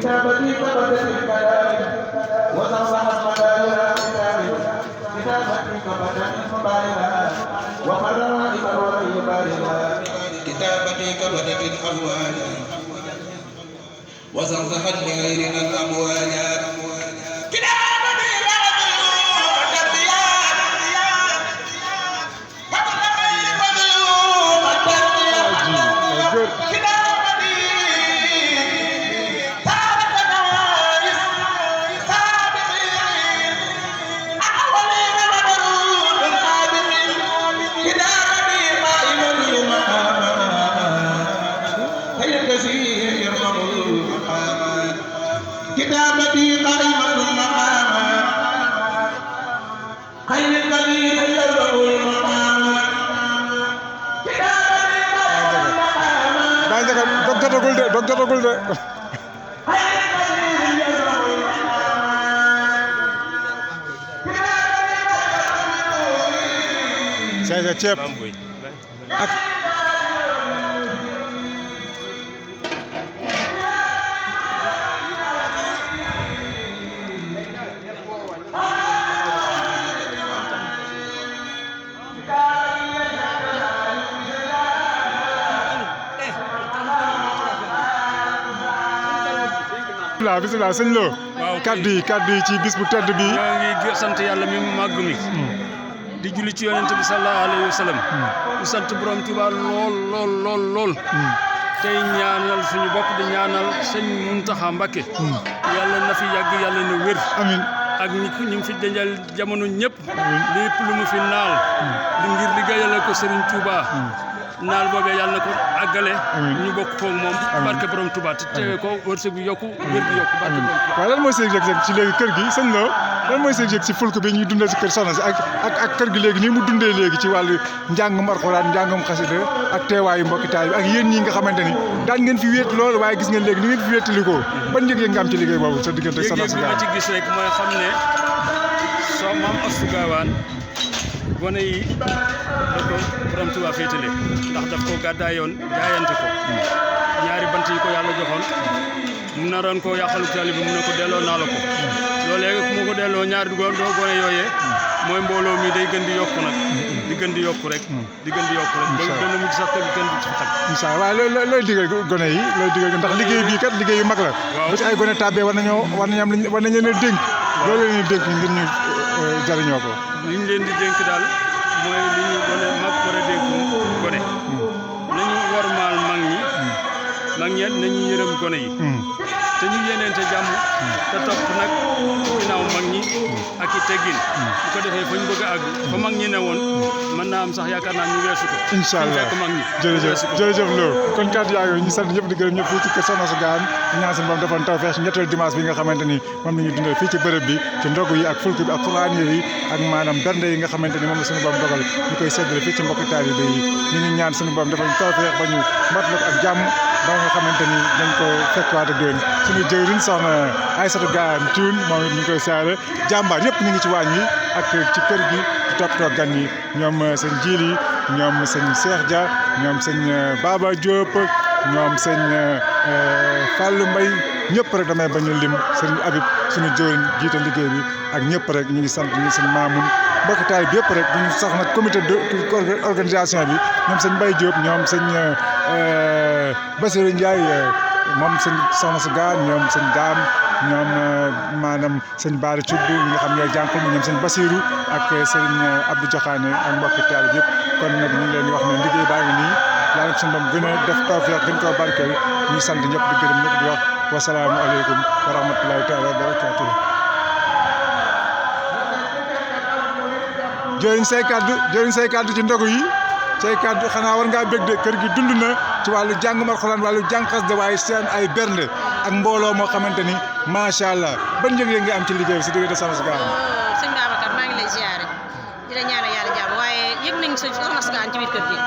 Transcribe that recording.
كتابتي كبدت البيان وصفحت مدائر كتابي كتابتي كبدت المباينات وقرائب والعبادات كتابتي كبدت الأموال وزرزحت بغيرنا الأموال كتابتي قائمة المقام خير الكبير يبلغ المقام كتابتي قائمة المقام saya ceeb ak bismillah sëñ Lo kaddu yi ci bis bu tedd bi ñoo ngi sant yàlla mi màgg mi di julli ci yonent bi sallallahu alayhi wa sallam di sant borom Tuubaa lool tey ñaanal suñu bopp di ñaanal sëñ Muntaxa Mbakke yàlla na fi yàgg yàlla na wér amiin ak ñi fi denjal jamono ñëpp lépp lu mu fi naal di ngir liggéeyal ko Serigne Touba naal boobee yàlla na ko àggale ñu bokk koog moom barke borom Touba te teewee ko wërsëg bi yokku wér gi yokku barke borom Touba. waaw lan mooy seen yëg-yëg ci léegi kër gi sëñ Lo lan mooy seen yëg ci fulk bi ñuy dundal si kër soxna si ak kër gi léegi nii mu dundee léegi ci wàllu njàngum alxuraan njàngum xasida ak teewaayu mbokki taal bi ak yéen ñi nga xamante ni daan ngeen fi wéet lool waaye gis ngeen léegi ni ngeen fi wéetalikoo ban yëg-yëg nga am ci liggéey boobu sa diggante ak soxna si ma ci gis rek mooy xam ne soo maam Astou Gawane gone yi da ko borom Touba féetale ndax daf ko gàddaayoon jaayante ko ñaari bant yi ko yàlla joxoon mu naroon ko yàqalu taalibe bi mu ne ko delloo naa la ko loolee mu ko delloo ñaari gone yooyee mooy mbooloo mi day gën di yokku nag di gën di yokku rek ba dana mujj sax kër gën di ci xaj incha allah waaye looy digal gone yi looy digal ndax liggéey bii kat liggéey yu mag la bu ci ay gone tàbbee war nañu leen a dénk loolu la ñuy dénk ngir ñu jariñoo ko li ñu leen di dénk daal mooy li ñu gone mag war a dénk gone nañu wormaal mag ñi nañu yërëm gone yi te ñu yéeneente jàmm te topp nag ginnaaw mag ñi ak i teggin bu ko defee fa ñu bëgg a àgg fa mag ñi ne woon mën naa am sax yaakaar naa ñu weesu ko incha allah fekk mag ñi jërëjëf Lo kon kàddu yaa ngi ñu sant ñëpp di gërëm ñëpp fii ci kër Soxna Astou Gawane di ñaan seen borom defoon tawfeex ñetteelu dimanche bi nga xamante ni moom la ñu dundal fii ci bërëb bi ci ndogu yi ak fulk bi ak xuraan yi ak maanaam bernde yi nga xamante ni moom la suñu borom dogal ñu koy séddale fii ci mbokki taalibe yi ñu ngi ñaan suñu borom defoon tawfeex ba ñu mat la ko ak jàmm ba nga xamante ni dañ ko fekkwaat ak déwén suñu jëwriñ soxna Aïssatou Gawane Thioune moom it ñu koy saare jàmbaar yëpp ñu ngi ci waañ wi ak ci kër gi di toppatoo gan yi ñoom sëñ Jili ñoom sëñ Cheikh Dia ñoom sëñ Baba Diop ñoom sëñ Fallou Mbaye ñëpp rek damay bañ a lim sëñ Habib suñu jëwriñ jiite liggéey bi ak ñëpp rek ñu ngi sant ñu sëñ Mamoun mbokki taal bi yëpp rek bu ñu sax nag comité de organisation bi ñoom sëñ Mbaye Diop ñoom sëñ Bassirou Ndiaye moom sëñ Soxna Astou Gawane ñoom sëñ Dame ñoom maanaam sëñ Baara Thioub ñi nga xam ñooy jànqal ñoom sëñ Bassirou ak sëñ Abdou Diokhané ak mbokki taal bi yëpp kon nag ñu ngi leen di wax ne liggéey baa ngi nii yàlla na suñu doom gën a def tawfeex gën koo barkeel ñu sant ñëpp di gërëm ñëpp di wax wasalaamualeykum wa rahmatulahi taala wa barakaatuh. jëriñ say kàddu ci ndogu yi say kàddu xanaa war ngaa bég de kër gi dund na ci wàllu jàngum alxuraan wàllu jàng xasida waaye seen ay bernde ak mbooloo moo xamante ni macha allah ban njëg-njëg nga am ci liggéey bi si diggante Soxna Astou Gawane. sëñ Babacar maa ngi lay ziare di la ñaanal yàlla jàmm waaye yëg nañ Soxna Astou Gawane ci biir kër gi.